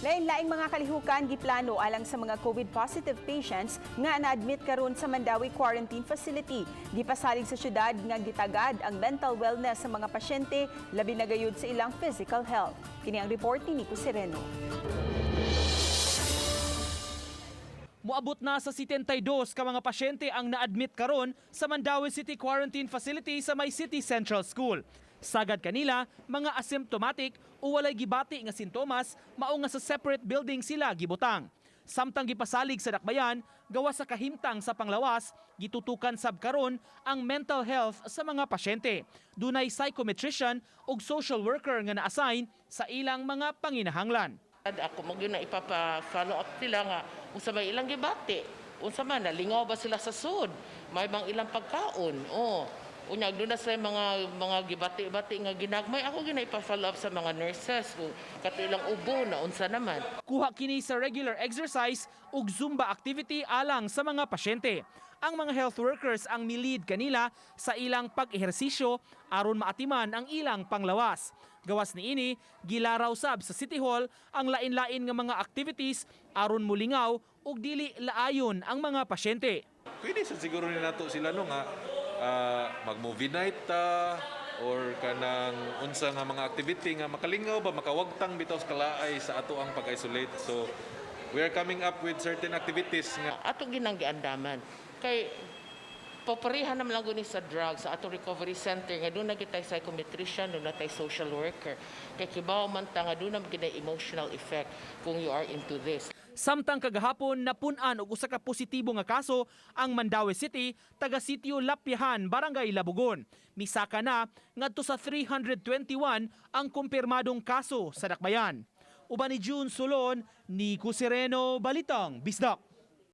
Lain-laing mga kalihukan giplano alang sa mga COVID positive patients nga na-admit karon sa Mandaue Quarantine Facility. Gipasalig sa syudad nga gitagad ang mental wellness sa mga pasyente, labi na gayud sa ilang physical health. Kini ang report ni Nico Sereno. Moabot na sa 72 ka mga pasyente ang na-admit karon sa Mandaue City Quarantine Facility sa may City Central School. Sagad kanila, mga asymptomatic o walay gibati nga sintomas, mao nga sa separate building sila gibutang. Samtang gipasalig sa dakbayan, gawas sa kahimtang sa panglawas, gitutukan sab karon ang mental health sa mga pasyente. Dunay psychometrician ug social worker nga na-assign sa ilang mga panginahanglan. Ako mo gyud na ipapa-follow up sila nga unsa may ilang gibati, unsa man nalingaw ba sila sa sud, may bang ilang pagkaon. Oh. Unya doon na sila mga gibati-bati nga ginagmay, ako gyud na ipa-follow up sa mga nurses kung kato ilang ubo na unsa naman. Kuha kini sa regular exercise ug Zumba activity alang sa mga pasyente. Ang mga health workers ang milid kanila sa ilang pag-ehersisyo aron maatiman ang ilang panglawas. Gawas niini, gilaraw sab sa City Hall ang lain-lain nga mga activities aron mulingaw ug dili laayon ang mga pasyente. Pwede sa siguro ni nato sila, no, nga mag-movie night ta or kanang unsa nga mga activity nga makalingaw ba, makawagtang bitaw sa kalaay sa ato ang pag-isolate. So we are coming up with certain activities nga Ato ginang giandaman kay papareha naman lang guni sa drugs sa atong recovery center nga doon na kitay psychometrician, doon na tay social worker, kay kibaw man ta nga doon na gyud emotional effect kung you are into this. Samtang kagahapon, napun-an og usa ka positibo nga kaso ang Mandaue City, taga Sitio Lapyahan, Barangay Labugon. Misaka na ngadto sa 321 ang kumpirmadong kaso sa dakbayan. Uban ni June Solon, Nico Sereno, Balitang Bisdak.